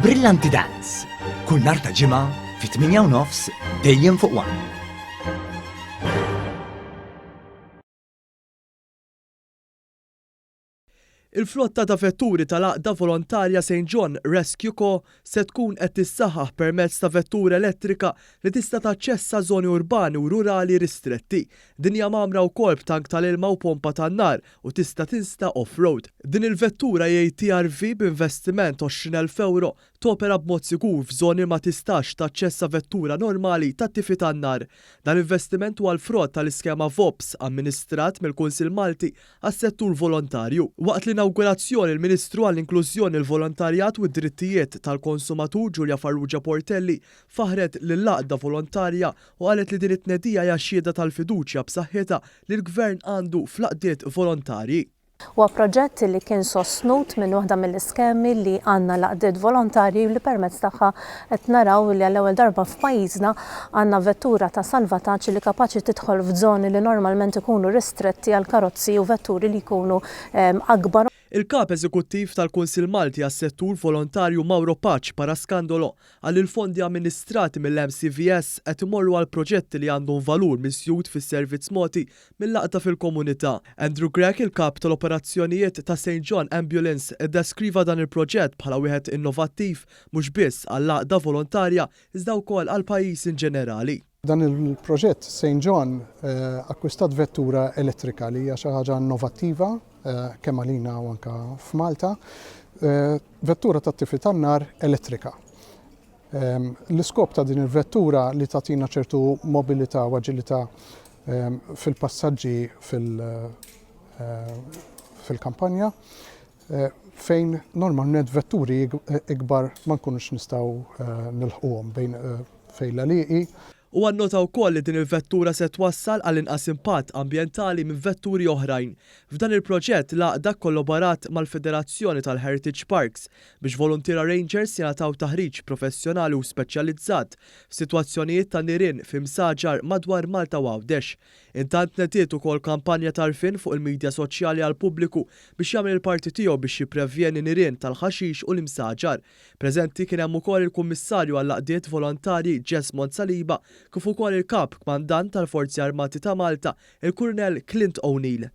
Brillanti Dance, kull nhar ta' Ġimgħa fit-8:30 dejjem fuq One. Il-flotta ta' vetturi tal-għaqda volontarja St John Rescue Co se tkun qed tissaħħaħ permezz ta' vettura elettrika li tista' taċċessa żoni urbani u rurali ristretti. Din hija mgħammra wkoll b'tank tal-ilma u pompa tan-nar u tista' tinsta off-road. Din il-vettura hija TRV b'investiment 20,000 ewro topera b'mod sikur f'żoni ma tistax taċċessa vettura normali tat-tifi tan-nar. Dan l-investiment huwa l-frott tal-iskema VOPS amministrat mill-Kunsill Malti għas-Settur Volontarju. Waqt l-inawgurazzjoni l-Ministru għall-Inklużjoni, il-Volontarjat u d-Drittijiet tal-Konsumatur Julia Farrugia Portelli faħħret lill-għaqda volontarja u qalet li din it-tnedija hija xhieda tal-fiduċja b'saħħitha li l-Gvern għandu fl-għaqdiet volontarji. Huwa proġett li kien sostnut minn waħda mill-iskemi li għandna l-għaqdiet volontarji li permezz tagħha qed naraw li għall-ewwel darba f'pajjiżna għandna vettura ta' salvataġġ li kapaċi tidħol f'żoni li normalment ikunu ristretti għal karozzi u vetturi li jkunu akbar. Il-Kap Eżekuttiv tal-Kunsill Malti għas-Settur Volontarju Mauro Pace Parascandolo qal li l-fondi amministrati mill-MCVS qed imorru għal proġetti li għandhom valur miżjud fis-servizz mogħti mill-għaqda fil-komunità. Andrew Grech, il-Kap tal-Operazzjonijiet ta' St John Ambulance, iddeskriva dan il-proġett bħala wieħed innovattiv mhux biss għall-għaqda volontarja iżda wkoll għall-pajjiż inġenerali. Dan il-proġett St John akkwistat vettura elettrika li hija xi ħaġa innovattiva kemm għalina u anke f'Malta, vettura tat-tifi tan-nar elettrika. L-iskop ta' din il-vettura li tagħtina ċertu mobilità u aġilità fil-passaġġi fil-kampanja fejn normalment vetturi ikbar ma nkunux nistgħu nilħquhom bejn fejn l-għalieqi. Huwa nnota wkoll li din il-vettura se twassal għal inqas impatt ambjentali minn vetturi oħrajn. F'dan il-proġett l-għaqda kkollaborat mal-Federazzjoni tal-Heritage Parks biex voluntiera rangers jingħataw taħriġ professjonali u speċjalizzat f'sitwazzjonijiet ta' nirien fi msaġar madwar Malta u Għawdex. Intant tnediet ukoll kampanja t'għarfien fuq il-midja soċjali għall-pubbliku biex jagħmel il-parti tiegħu biex jipprevjeni nirien tal-ħaxix u l-imsaġar. Preżenti kien hemm ukoll il-Kummissarju għall-Għaqdiet Volontarji Jesmond Saliba kif ukoll il-Kap Kmandant tal-Forzi Armati ta' Malta, il-Kurunell Clint O'Neill.